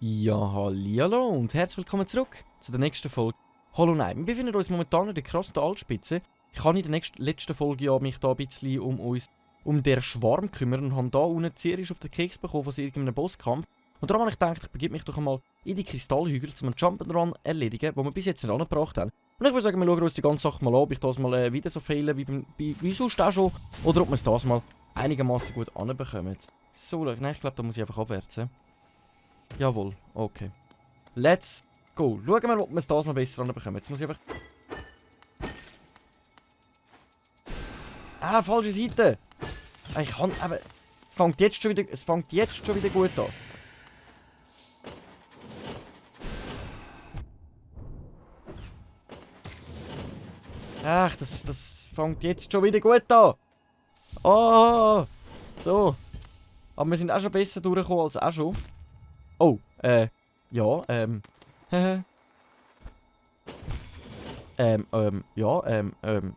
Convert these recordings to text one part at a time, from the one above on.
Ja, hallihallo und herzlich willkommen zurück zu der nächsten Folge Hollow Knight. Wir befinden uns momentan in der krassen Talspitze. Ich habe in der letzten Folge ja mich da ein bisschen um den Schwarm kümmern und habe da unten zuerst auf den Keks bekommen von irgendeinem Bosskampf. Und darum habe ich gedacht, ich begebe mich doch einmal in die Kristallhügel, um einen Jump'n'Run erledigen, den wir bis jetzt nicht angebracht haben. Und ich würde sagen, wir schauen uns die ganze Sache mal an, ob ich das mal wieder so fehle wie sonst auch schon, oder ob wir es das mal einigermaßen gut anbekommen. So, nein, ich glaube, da muss ich einfach abwärts. Jawohl, okay. Let's go. Schauen wir, ob wir es das mal besser anbekommen. Jetzt muss ich einfach... Ah, falsche Seite! Ich kann... Aber... Es fängt jetzt schon wieder gut an. Ach, das fängt jetzt schon wieder gut an. Oh! So. Aber wir sind auch schon besser durchgekommen als auch schon. Oh, ja,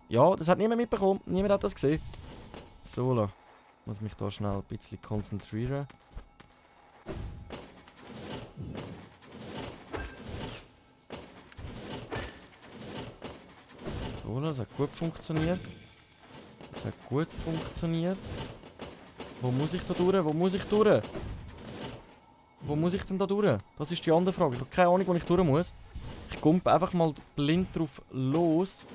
ja, das hat niemand mitbekommen. Niemand hat das gesehen. So, la. Muss mich da schnell ein bisschen konzentrieren. So, la, das hat gut funktioniert. Das hat gut funktioniert. Wo muss ich da durch? Wo muss ich durch? Wo muss ich denn da durch? Das ist die andere Frage. Ich habe keine Ahnung, wo ich durch muss. Ich kumpe einfach mal blind drauf los.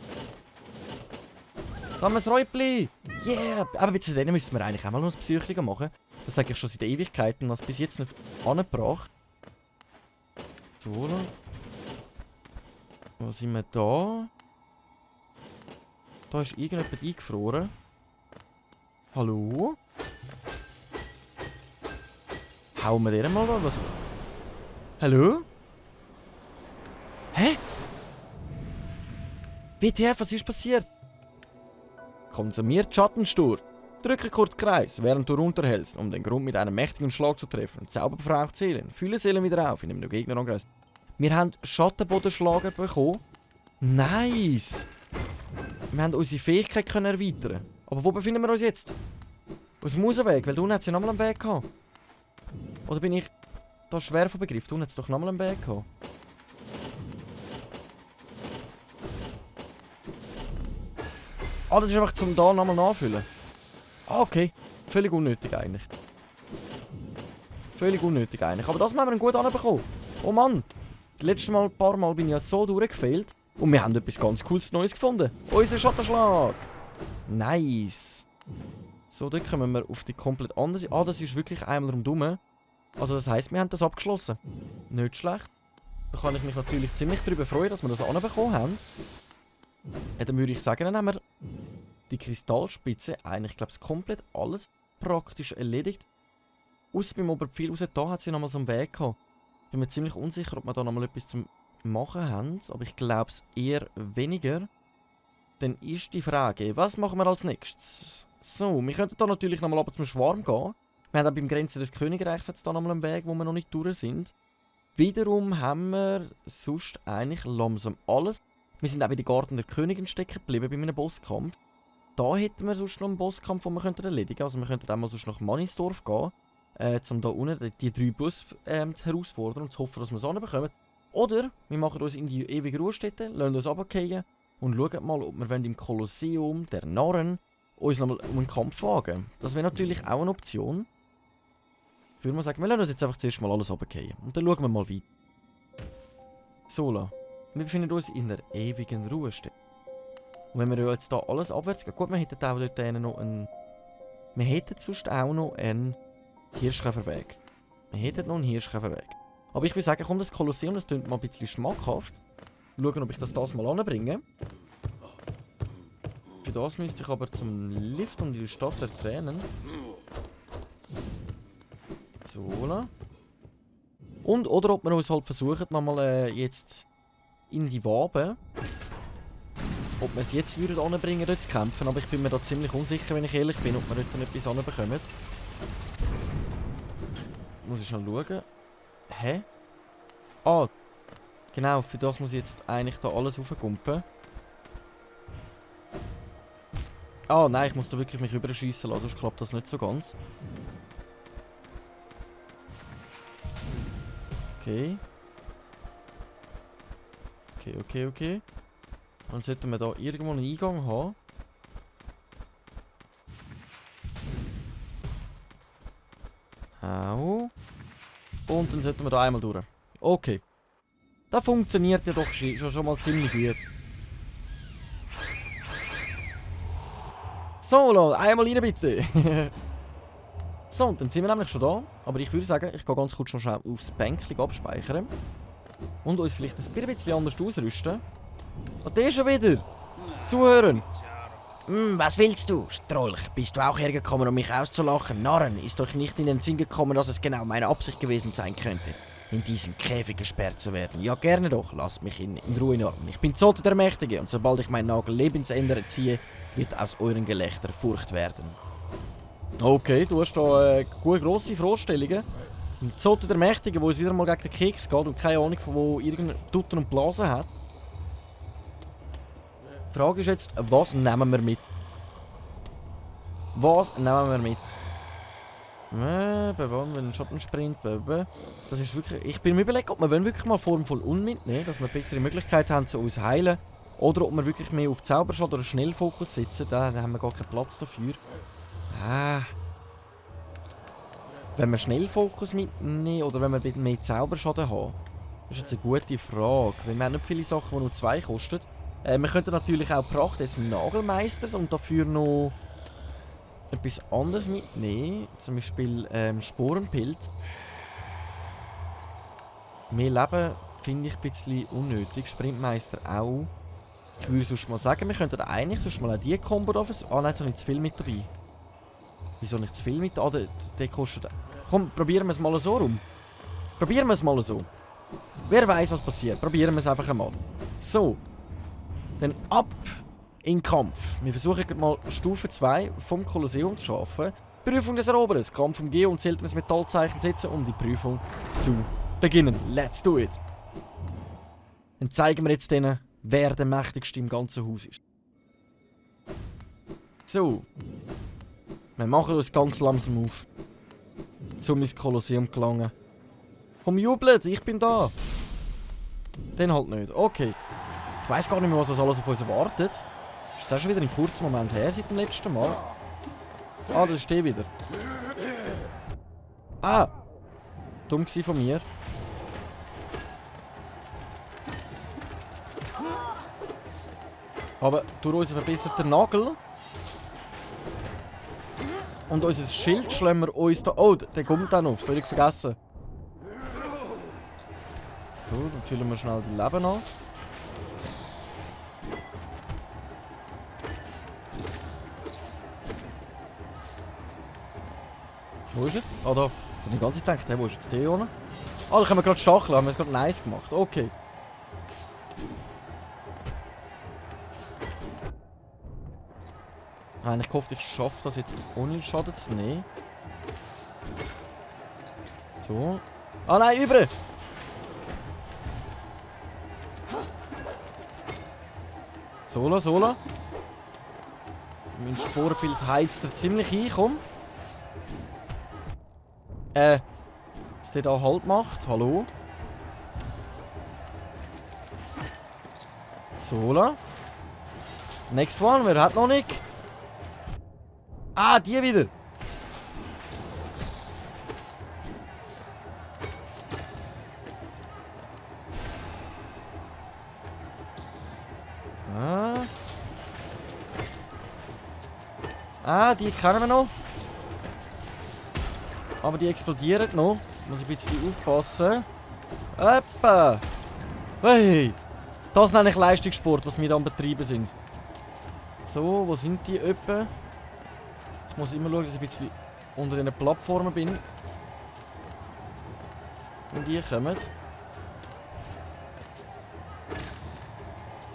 Da haben wir das Räubli! Yeah! Aber zu denen müssten wir eigentlich auch mal noch ein Psychling machen. Das sage ich schon seit Ewigkeiten. Das bis jetzt nicht angebracht. So. Wo sind wir da? Da ist irgendjemand eingefroren. Hallo? Hauen wir den mal da? Was? Hallo? Hä? WTF, was ist passiert? Konsumiert Schattenstur. Drücke kurz Kreis, während du runterhältst, um den Grund mit einem mächtigen Schlag zu treffen. Zauberverbrauch zählen. Fülle Seelen wieder auf, indem du Gegner angreifst. Wir haben Schattenbodenschlager bekommen. Nice! Wir haben unsere Fähigkeit können erweitern. Aber wo befinden wir uns jetzt? Aus dem Rausweg, weil du hast ja nochmal einen Weg gehabt. Oder bin ich da schwer von Begriff? Du hast doch nochmal einen Weg gehabt. Ah, das ist einfach zum da nochmal nachfüllen. Ah, okay. Völlig unnötig eigentlich. Völlig unnötig eigentlich. Aber das haben wir gut anbekommen. Oh Mann. Das letzte Mal, ein paar Mal bin ich ja so durchgefehlt. Und wir haben etwas ganz Cooles Neues gefunden. Unser Schattenschlag. Nice. So, dann kommen wir auf die komplett andere Seite. Ah, das ist wirklich einmal rundherum. Also das heisst, wir haben das abgeschlossen. Nicht schlecht. Da kann ich mich natürlich ziemlich darüber freuen, dass wir das anbekommen haben. Ja, dann würde ich sagen, dann haben wir die Kristallspitze eigentlich, glaube ich, komplett alles praktisch erledigt. Außer beim Oberpfeil raus, da hat sie nochmal so einen Weg gehabt. Ich bin mir ziemlich unsicher, ob wir da nochmal etwas zum Machen haben. Aber ich glaube es eher weniger. Dann ist die Frage, was machen wir als nächstes? So, wir könnten da natürlich nochmal aber zum Schwarm gehen. Wir haben auch beim Grenzen des Königreichs jetzt da nochmal einen Weg, wo wir noch nicht durch sind. Wiederum haben wir sonst eigentlich langsam alles. Wir sind auch bei den Garten der Königin stecken geblieben bei einem Bosskampf. Da hätten wir sonst noch einen Bosskampf, den wir erledigen könnten. Also wir könnten auch mal sonst nach Mannisdorf gehen, um da unten die 3 Bus zu herausfordern und zu hoffen, dass wir es anbekommen. Oder wir machen uns in die ewige Ruhestätte, lassen uns runterfallen und schauen mal, ob wir im Kolosseum der Narren uns nochmal um einen Kampf wagen. Das wäre natürlich auch eine Option. Ich würde mal sagen, wir lassen uns jetzt einfach zuerst mal alles runterfallen. Und dann schauen wir mal weiter. So, wir befinden uns in der ewigen Ruhestätte. Und wenn wir jetzt hier alles abwärts gehen... Gut, wir hätten auch dort noch einen... Wir hätten sonst auch noch einen Hirschkäferweg. Wir hätten noch einen Hirschkäferweg. Aber ich würde sagen, komm, das Kolosseum, das klingt mal ein bisschen schmackhaft. Schauen, ob ich das mal anbringe. Für das müsste ich aber zum Lift und in die Stadt der Tränen. So, und, oder ob wir uns halt versuchen, nochmal jetzt in die Waben. Ob wir es jetzt würden anbringen, dort zu kämpfen. Aber ich bin mir da ziemlich unsicher, wenn ich ehrlich bin, ob wir dort dann etwas anbekommen. Muss ich schon schauen. Hä? Ah, genau, für das muss ich jetzt eigentlich da alles raufkumpen. Ah, nein, ich muss da wirklich mich überschiessen lassen, sonst klappt das nicht so ganz. Okay. Okay. Dann sollten wir da irgendwo einen Eingang haben. Au. Und dann sollten wir da einmal durch. Okay. Das funktioniert ja doch schon mal ziemlich gut. So, einmal rein bitte. So, dann sind wir nämlich schon da. Aber ich würde sagen, ich gehe ganz kurz schon schnell aufs Bänkchen abspeichern. Und uns vielleicht ein bisschen anders ausrüsten. Und der schon wieder. Zuhören. Was willst du, Strolch? Bist du auch hergekommen, um mich auszulachen? Narren, ist euch nicht in den Sinn gekommen, dass es genau meine Absicht gewesen sein könnte, in diesen Käfig gesperrt zu werden? Ja, gerne doch, lasst mich in Ruhe in Ordnung. Ich bin Zote der Mächtige und sobald ich meinen Nagel Lebensende erziehe, wird aus euren Gelächter Furcht werden. Okay, du hast da gute grosse Vorstellungen. Zote der Mächtige, wo es wieder mal gegen den Keks geht und keine Ahnung von wo irgendein Tutten und Blasen hat. Die Frage ist jetzt, was nehmen wir mit? Was nehmen wir mit? Wenn Schattensprint, das ist wirklich... Ich bin mir überlegt, ob wir wirklich mal Form von Un mitnehmen, dass wir bessere Möglichkeiten haben, zu uns heilen. Oder ob wir wirklich mehr auf Zauberschaden oder Schnellfokus setzen. Da haben wir gar keinen Platz dafür. Wenn wir Schnellfokus mitnehmen oder wenn wir mehr Zauberschaden haben, das ist jetzt eine gute Frage. Weil wir haben nicht viele Sachen, die nur 2 kosten. Wir könnten natürlich auch Pracht des Nagelmeisters und dafür noch etwas anderes mitnehmen. Zum Beispiel Sporenpilz. Mehr Leben finde ich ein bisschen unnötig. Sprintmeister auch. Ich würde sonst mal sagen, wir könnten eigentlich sonst mal auch die Combo da versuchen. Ah nein, jetzt habe ich zu viel mit dabei. Wieso nicht zu viel mit? Ah, der kostet... Komm, probieren wir es mal so rum. Probieren wir es mal so. Wer weiß, was passiert. Probieren wir es einfach einmal. So. Dann ab in den Kampf. Wir versuchen mal Stufe 2 vom Kolosseum zu schaffen. Prüfung des Eroberers. Kampf umgehen und seltenes Metallzeichen setzen, um die Prüfung zu beginnen. Let's do it. Dann zeigen wir jetzt denen, wer der mächtigste im ganzen Haus ist. So. Wir machen uns ganz langsam auf. Zum ins Kolosseum gelangen. Komm, jubelt, ich bin da. Den halt nicht. Okay. Ich weiss gar nicht mehr, was das alles auf uns erwartet. Ist das auch schon wieder ein kurzer Moment her seit dem letzten Mal? Ah, das ist der wieder. Ah! Dumm gewesen von mir. Aber durch unseren verbesserten Nagel und unser Schild schlagen wir uns da... Oh, der kommt auch noch. Völlig vergessen. So, dann füllen wir schnell die Leben an. Wo ist er? Ah, da. Ich habe die ganze Zeit gedacht, hey, wo ist jetzt der hier? Ah, da können wir gerade stacheln. Haben wir gerade nice gemacht. Okay. Ich hoffe, ich schaffe das jetzt ohne Schaden zu nehmen. So. Ah nein, über! Sola. Mein Sporenbild heizt er ziemlich ein, komm. Was der da halt macht. Hallo? Sola. Next one, wer hat noch nicht? Ah, die wieder. Ah, die kennen wir noch. Aber die explodieren noch. Muss ich ein bisschen aufpassen. Etwa. Hey. Das nenne ich Leistungssport, was wir da am Betreiben sind. So, wo sind die etwa? Ich muss immer schauen, dass ich ein bisschen unter den Plattformen bin. Und die kommen.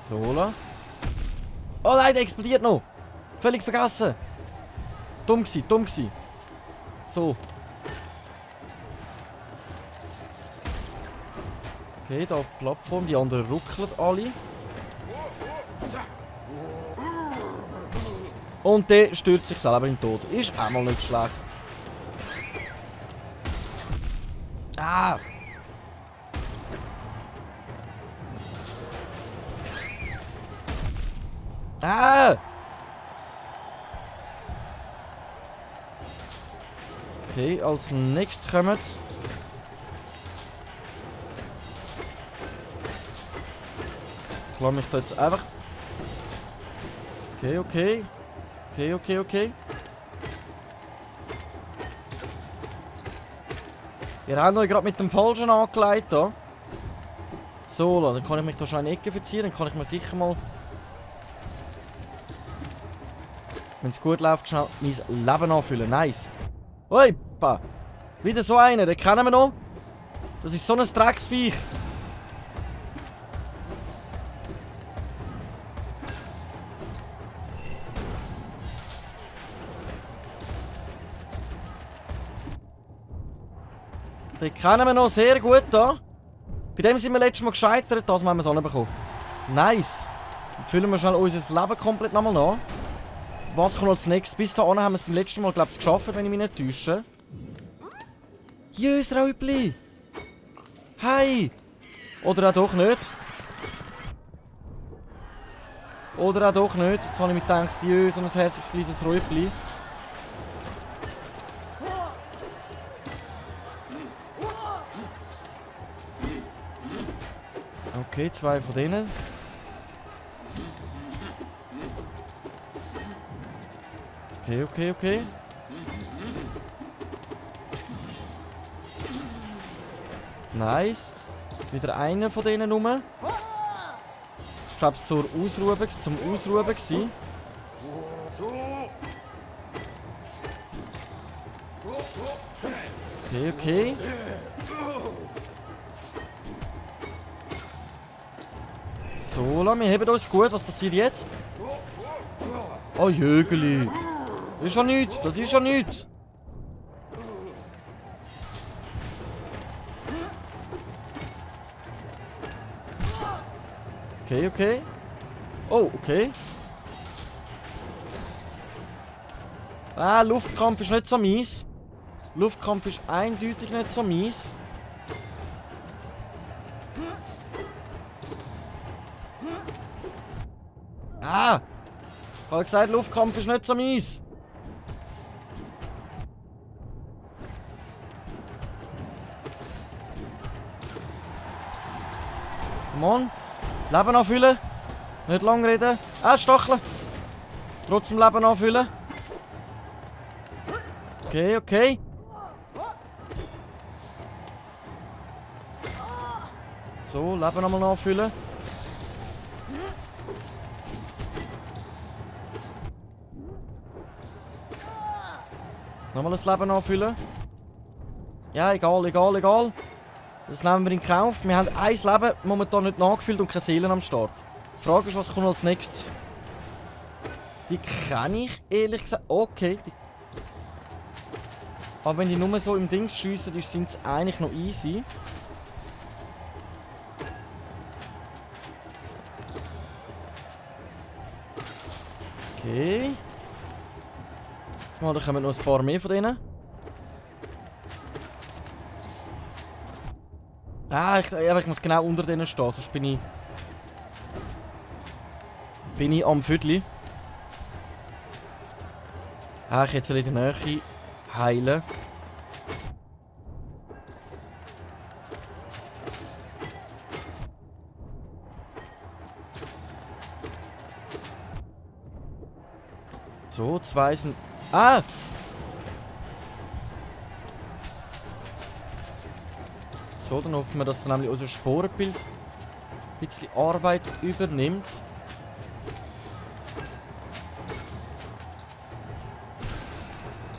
Sola. Oh nein, der explodiert noch. Völlig vergessen. Dumm gsi. So. Okay, da auf die Plattform. Die anderen ruckeln alle. Und der stürzt sich selber in den Tod. Ist auch mal nicht schlecht. Ah! Ah! Okay, als nächstes kommt. Ich lasse mich da jetzt einfach. Okay, okay. Okay, okay, okay. Ihr habt euch gerade mit dem Falschen angelegt hier. So, dann kann ich mich da schon in die Ecke verziehen. Dann kann ich mir sicher mal, wenn es gut läuft, schnell mein Leben anfüllen. Nice. Oipa! Wieder so einer, den kennen wir noch. Das ist so ein Drecksviech. Den kennen wir noch sehr gut da. Bei dem sind wir letztes Mal gescheitert, das haben wir so bekommen. Nice. Dann füllen wir schnell unser Leben komplett nochmal nach. Was kommt als nächstes? Bis dahin haben wir es beim letzten Mal, glaube ich, geschafft, wenn ich mich nicht täusche. Jös, Raubli! Hey! Oder auch doch nicht. Oder auch doch nicht. Jetzt habe ich mir gedacht, jös, so ein herziges kleines Räubli. Okay, 2 von denen. Okay, okay, okay. Nice. Wieder einer von denen rum. Ich glaube, es zum Ausruhen gewesen. Okay, okay. So, wir heben uns gut. Was passiert jetzt? Oh, Jögeli. Das ist ja nichts. Das ist ja nichts. Okay, okay. Oh, okay. Ah, Luftkampf ist nicht so mies. Luftkampf ist eindeutig nicht so mies. Ah! Ich habe gesagt, Luftkampf ist nicht so mies. Come on. Leben anfüllen. Nicht lang reden. Ah, Stacheln. Trotzdem Leben anfüllen. Okay, okay. So, Leben nochmal nachfüllen. Nochmal das Leben nachfüllen. Ja, egal, egal, egal. Das nehmen wir in Kauf. Wir haben ein Leben momentan nicht nachgefüllt und keine Seelen am Start. Die Frage ist, was kommt als nächstes? Die kenne ich ehrlich gesagt. Okay. Aber wenn die nur so im Ding schiessen, sind sie eigentlich noch easy. Okay. Oh, da kommen noch ein paar mehr von denen. Ah, ich muss genau unter denen stehen, sonst bin ich am Viertel. Ah, ich jetzt in der Nähe heilen. So, 2 sind... Ah! So, dann hoffen wir, dass dann nämlich unser Sporenbild ein bisschen Arbeit übernimmt.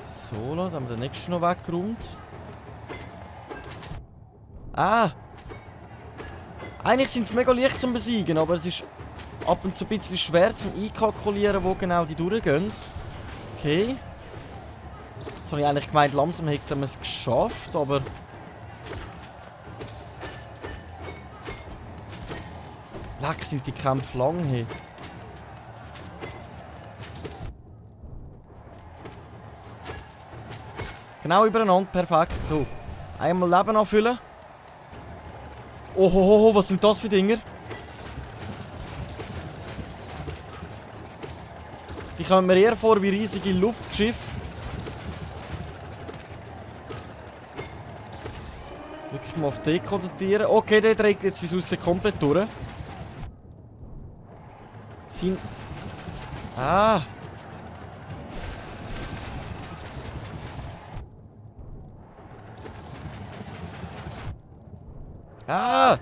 So, dann haben wir den nächsten noch weggeräumt. Ah! Eigentlich sind sie mega leicht zum Besiegen, aber es ist ab und zu ein bisschen schwer zum Einkalkulieren, wo genau die durchgehen. Okay. Jetzt habe ich eigentlich gemeint, langsam hätten wir es geschafft, aber... Leck, sind die Kämpfe lang hier. Genau übereinander, perfekt. So. Einmal Leben anfüllen. Oh, was sind das für Dinger? Die kommen mir eher vor wie riesige Luftschiffe. Wirklich mal auf die konzentrieren. Okay, der trägt jetzt, wie es aussieht, komplett durch. Sein... Ah! Ah!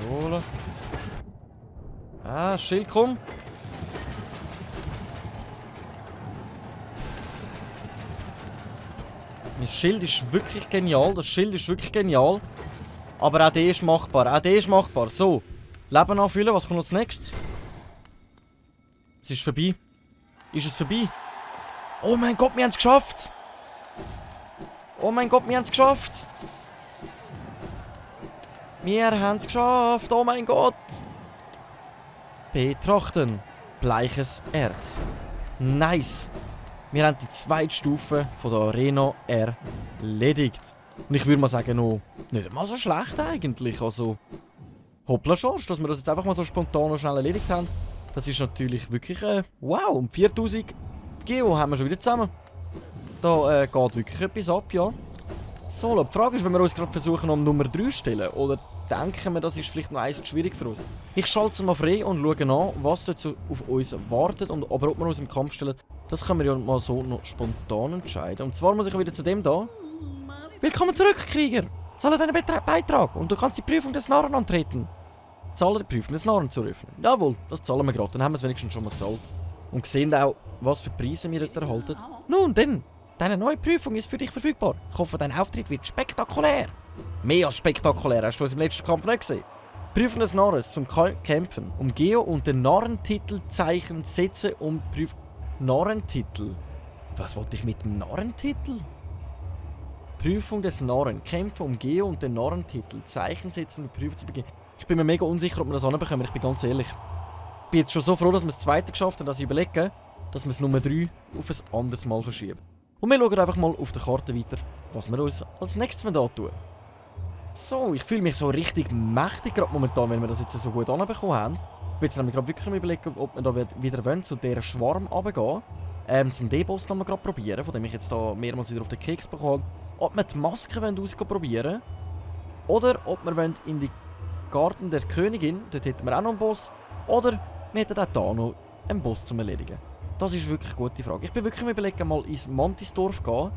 Holen. Ah, Schild, komm. Das Schild ist wirklich genial. Das Schild ist wirklich genial. Aber auch der ist machbar. Auch der ist machbar. So. Leben anfüllen. Was kommt als nächstes? Es ist vorbei. Ist es vorbei? Oh mein Gott, wir haben es geschafft! Oh mein Gott, wir haben es geschafft! Wir haben es geschafft! Oh mein Gott! Betrachten. Bleiches Erz. Nice! Wir haben die zweite Stufe von der Arena erledigt. Und ich würde mal sagen, noch nicht mal so schlecht eigentlich. Also, hoppla Schorsch, dass wir das jetzt einfach mal so spontan und schnell erledigt haben. Das ist natürlich wirklich, wow, um 4000 Geo haben wir schon wieder zusammen. Da geht wirklich etwas ab, ja. So, die Frage ist, wenn wir uns gerade versuchen, um Nummer 3 zu stellen, oder denken wir, das ist vielleicht noch eins zu schwierig für uns. Ich schalte es mal frei und schaue an, was jetzt so auf uns wartet, und aber ob wir uns im Kampf stellen, das können wir ja mal so noch spontan entscheiden. Und zwar muss ich wieder zu dem da. Willkommen zurück, Krieger! Zahle deinen Beitrag und du kannst die Prüfung des Narren antreten. Zahle die Prüfung des Narren zu öffnen. Jawohl, das zahlen wir gerade, dann haben wir es wenigstens schon mal gezahlt. Und sehen auch, was für Preise wir dort erhalten. Nun denn, deine neue Prüfung ist für dich verfügbar. Ich hoffe, dein Auftritt wird spektakulär. Mehr als spektakulär, hast du uns im letzten Kampf nicht gesehen. Prüfung des Narres zum Kämpfen. Um Geo und den Narrentitelzeichen setze um Prüfung... Narrentitel? Was wollte ich mit dem Narrentitel? Prüfung des Narren. Kämpfe um Geo und den Narrentitel. Zeichen setzen, um die Prüfung zu beginnen. Ich bin mir mega unsicher, ob wir das anbekommen, ich bin ganz ehrlich. Ich bin jetzt schon so froh, dass wir das zweite geschafft haben, dass ich überlege, dass wir es Nummer 3 auf ein anderes Mal verschieben. Und wir schauen einfach mal auf der Karte weiter, was wir uns als nächstes da tun. So, ich fühle mich so richtig mächtig gerade momentan, wenn wir das jetzt so gut anbekommen haben. Ich bin jetzt nämlich gerade wirklich überlegen, ob wir da wieder wollen, zu dieser Schwarm runtergehen. Zum D-Boss noch mal gerade probieren, von dem ich jetzt da mehrmals wieder auf den Keks bekommen habe. Ob wir die Maske ausprobieren oder ob wir in die Garten der Königin, dort hätten wir auch noch einen Boss. Oder wir hätten auch hier noch einen Boss zum Erledigen. Das ist wirklich eine gute Frage. Ich bin wirklich überlegen, mal ins Mantisdorf gehen,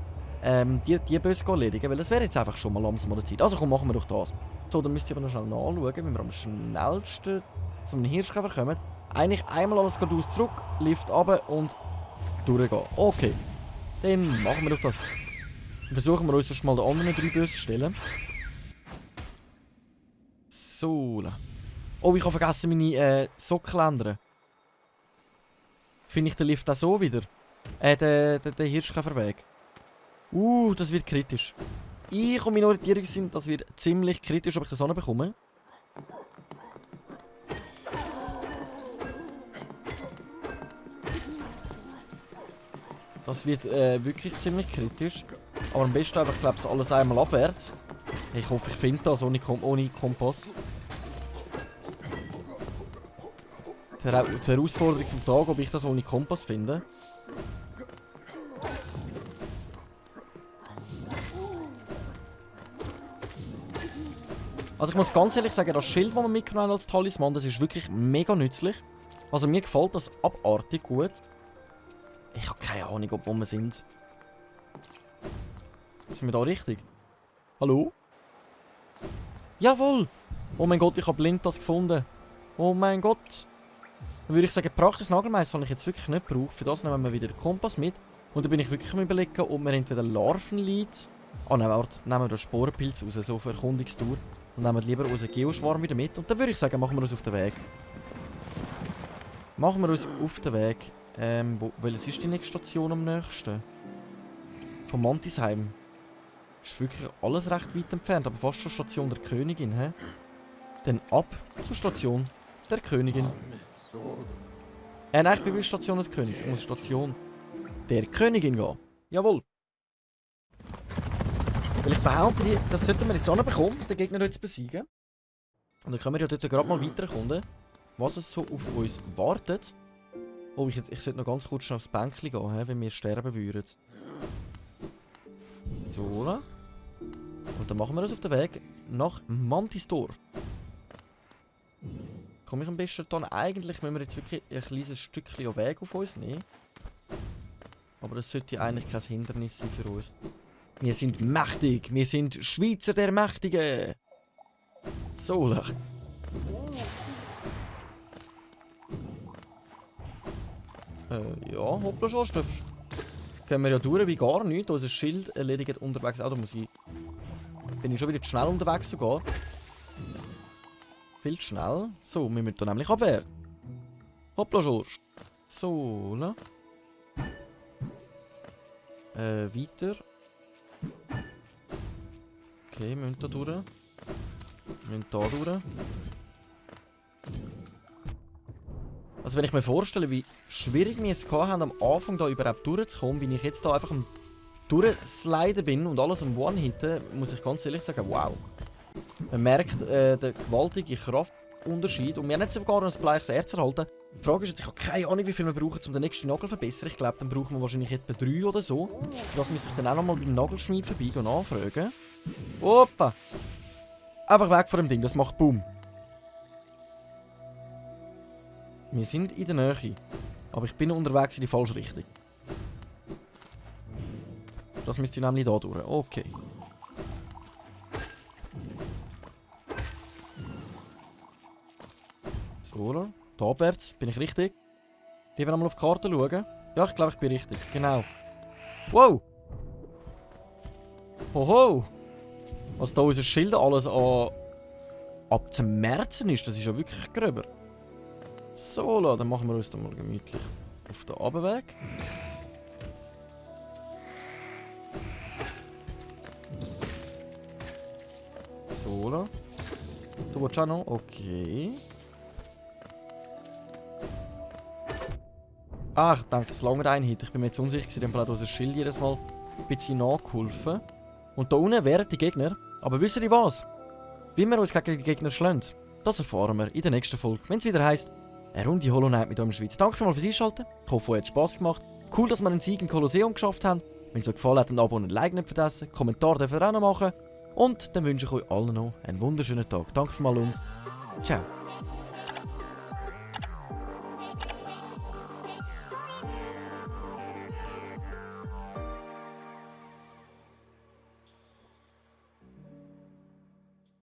die Böse erledigen, weil das wäre jetzt einfach schon mal langsam an der Zeit. Also komm, machen wir doch das. So, dann müsst ihr aber noch schnell nachschauen, wie wir am schnellsten zum Hirschkäfer kommen. Eigentlich einmal alles geradeaus zurück, Lift runter und durchgehen. Okay, dann machen wir doch das. Versuchen wir uns erst mal die anderen 3 Böse zu stellen. So. Oh, ich habe vergessen, meine Socken zu ändern. Finde ich den Lift auch so wieder? Der Hirschkäferweg. Das wird kritisch. Ich und meine Orientierung sind, das wird ziemlich kritisch, ob ich das bekomme. Das wird wirklich ziemlich kritisch. Aber am besten einfach, glaube ich, alles einmal abwärts. Ich hoffe, ich finde das ohne Kompass. Die Herausforderung vom Tag, ob ich das ohne Kompass finde. Also ich muss ganz ehrlich sagen, das Schild, das wir mitgenommen haben als Talisman, das ist wirklich mega nützlich. Also mir gefällt das abartig gut. Ich habe keine Ahnung, wo wir sind. Sind wir da richtig? Hallo? Jawohl! Oh mein Gott, ich habe blind das gefunden. Oh mein Gott. Dann würde ich sagen, praktisches Nagelmeister habe ich jetzt wirklich nicht gebraucht. Für das nehmen wir wieder den Kompass mit. Und dann bin ich wirklich am Überlegen, ob wir entweder Larvenlied... nein, warte, nehmen wir den Sporenpilz raus, so für Erkundungstour. Und nehmen lieber unseren Geoschwarm wieder mit. Und dann würde ich sagen, machen wir uns auf den Weg. Machen wir uns auf den Weg. Welches ist die nächste Station am nächsten? Von Mantisheim. Ist wirklich alles recht weit entfernt, aber fast schon Station der Königin, hä? Dann ab zur Station der Königin. Nein, ich bin bei der Station des Königs. Ich muss Station der Königin gehen. Jawohl. Weil ich behaupte, das sollten wir jetzt anbekommen, den Gegner dort zu besiegen. Und dann können wir ja dort gerade mal weiterkommen, was es so auf uns wartet. Oh, ich sollte noch ganz kurz aufs Bänkchen gehen, wenn wir sterben würden. So. Und dann machen wir das auf den Weg nach Mantisdorf. Komme ich am besten dann? Eigentlich müssen wir jetzt wirklich ein kleines Stückchen Weg auf uns nehmen. Aber das sollte eigentlich kein Hindernis sein für uns. Wir sind mächtig. Wir sind Schweizer der Mächtigen. So. Ja, hoppla schon. Können wir ja durch wie gar nichts. Unser Schild erledigt unterwegs. Da muss ich... Bin ich schon wieder zu schnell unterwegs sogar. Viel zu schnell. So, wir müssen da nämlich abwehren. Hoppla Schorsch. So, ne? Weiter. Okay, wir müssen da durch. Wir müssen da durch. Also wenn ich mir vorstelle, wie schwierig wir es haben, am Anfang da überhaupt durchzukommen, wie ich jetzt da einfach am Durchsliden bin und alles am One-Hitten, muss ich ganz ehrlich sagen, wow. Man merkt den gewaltigen Kraftunterschied und wir haben jetzt sogar noch ein bleiches Erz erhalten. Die Frage ist jetzt, ich habe keine Ahnung, wie viel wir brauchen, um den nächsten Nagel zu verbessern. Ich glaube, dann brauchen wir wahrscheinlich etwa 3 oder so. Das müsste ich dann auch noch mal beim Nagelschmied vorbeigehen und anfragen. Opa! Einfach weg von dem Ding, das macht Boom. Wir sind in der Nähe, aber ich bin unterwegs in die falsche Richtung. Das müsste nämlich da durch. Okay. So, da abwärts. Bin ich richtig? Lieber einmal auf die Karte schauen. Ja, ich glaube, ich bin richtig. Genau. Wow! Hoho! Was da unser Schild alles an abzumerzen ist, das ist ja wirklich gröber. So, dann machen wir uns da mal gemütlich auf den Abweg. So, du willst auch noch? Okay. Ah, ich denke, das lange Einheit. Ich bin mir jetzt unsicher, in dem Fall hat unser Schild jedes Mal ein bisschen nachgeholfen. Und da unten wären die Gegner. Aber wisst ihr was? Wie wir uns gegen die Gegner schlagen, das erfahren wir in der nächsten Folge, wenn es wieder heisst, eine Runde Hollow Knight mit euch in der Schweiz. Danke fürs Einschalten. Ich hoffe, euch hat es Spass gemacht. Cool, dass wir einen Sieg im Kolosseum geschafft haben. Wenn es euch gefallen hat, ein Abo und ein Like nicht vergessen. Kommentar dürft ihr auch noch machen. Und dann wünsche ich euch allen noch einen wunderschönen Tag. Danke für mal und ciao.